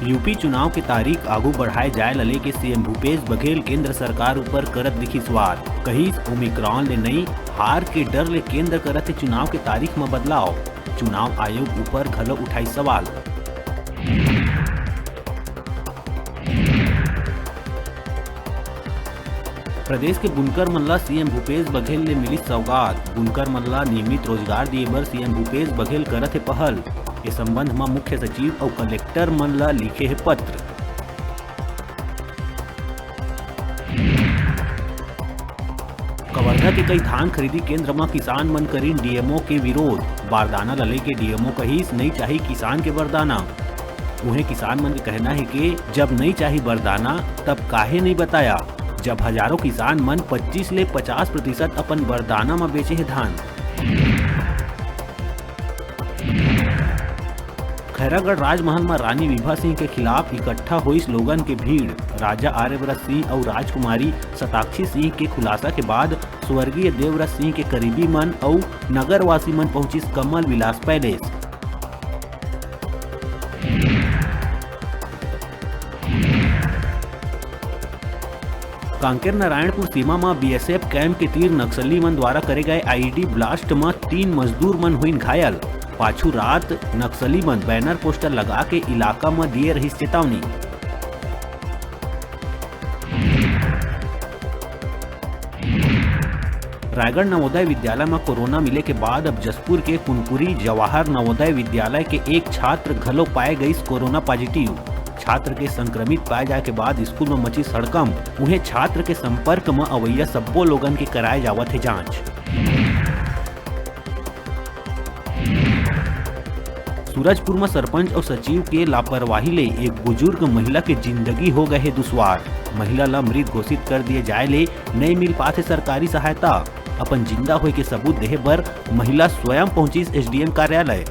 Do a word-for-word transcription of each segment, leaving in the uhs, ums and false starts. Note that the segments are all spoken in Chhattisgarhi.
यूपी चुनाव के तारीख आगू बढ़ाए जाए ल लेके सीएम भूपेश बघेल केंद्र सरकार ऊपर करत दिखिस वार। कहिस, ओमिक्रॉन ले नई, हार के डर ले केंद्र करत हे चुनाव के तारीख म बदलाव। चुनाव आयोग ऊपर घलो उठाइस सवाल। प्रदेश के बुनकर मन ला सीएम भूपेश बघेल ले मिलिस सौगात। बुनकर मन ला नियमित रोजगार दिए बर सीएम भूपेश बघेल करत हे पहल। ए संबंध म मुख्य सचिव अउ कलेक्टर मन ला लिखे हे पत्र। कवर्धा के कई धान खरीदी केंद्र म किसान मन करिन डीएमओ के विरोध। बारदाना ल लेके डीएमओ कहिस, नइ चाही किसान के बरदाना। उहें, किसान मन के कहना हे कि जब नइ चाही बरदाना, तब काहे नइ बताया, जब हजारों किसान मन पच्चीस ले पचास प्रतिशत अपन बरदाना म बेचे हे धान। खैरागढ़ राजमहल म रानी विभा सिंह के खिलाफ इकट्ठा होइस लोगन के भीड़। राजा आर्यव्रत सिंह अउ राजकुमारी शताक्षी सिंह के खुलासा के बाद स्वर्गीय देवव्रत सिंह के करीबी मन अउ नगरवासी मन पहुंचिस कमल विलास पैलेस। कांकेर नारायणपुर सीमा म बीएसएफ कैंप के तीर नक्सली मन द्वारा करे गए आईईडी ब्लास्ट म तीन मजदूर मन होइन घायल। पाछू रात नक्सली मन बैनर पोस्टर लगा के इलाका म दिए रहिस चेतावनी। रायगढ़ नवोदय विद्यालय म कोरोना मिले के बाद अब जशपुर के कुनकुरी जवाहर नवोदय विद्यालय के एक छात्र घलो पाए गइस कोरोना पॉजिटिव। छात्र के संक्रमित पाए जाए के बाद स्कूल म मचिस हड़कंप। उहें, छात्र के संपर्क म अवइया सब्बो लोगन के कराए जावत हे जांच। सूरजपुर म सरपंच अउ सचिव के लापरवाही ले एक बुजुर्ग महिला के जिंदगी हो गए हे दुश्वार। महिला ला मृत घोषित कर दिए जाए ले नइ मिल पात हे सरकारी सहायता। अपन जिंदा होए के सबूत देहे बर महिला स्वयं पहुंचिस एसडीएम कार्यालय।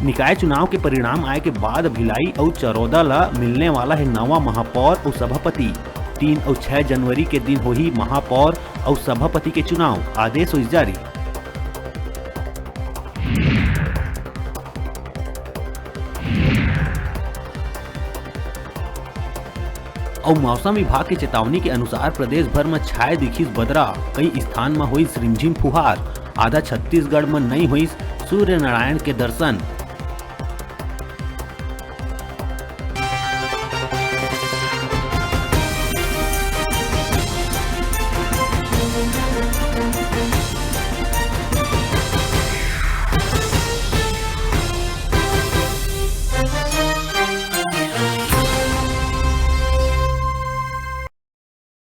निकाय चुनाव के परिणाम आए के बाद भिलाई अउ चरौदा ला मिलने वाला हे नवा महापौर अउ सभापति। तीन अउ छह जनवरी के दिन होही महापौर अउ सभापति के चुनाव, आदेश होइस जारी। अउ मौसम विभाग के चेतावनी के अनुसार प्रदेश भर म छाए दिखिस बदरा, कई स्थान म होइस रिमझिम फुहार। आधा छत्तीसगढ़ म नइ होइस सूर्य नारायण के दर्शन।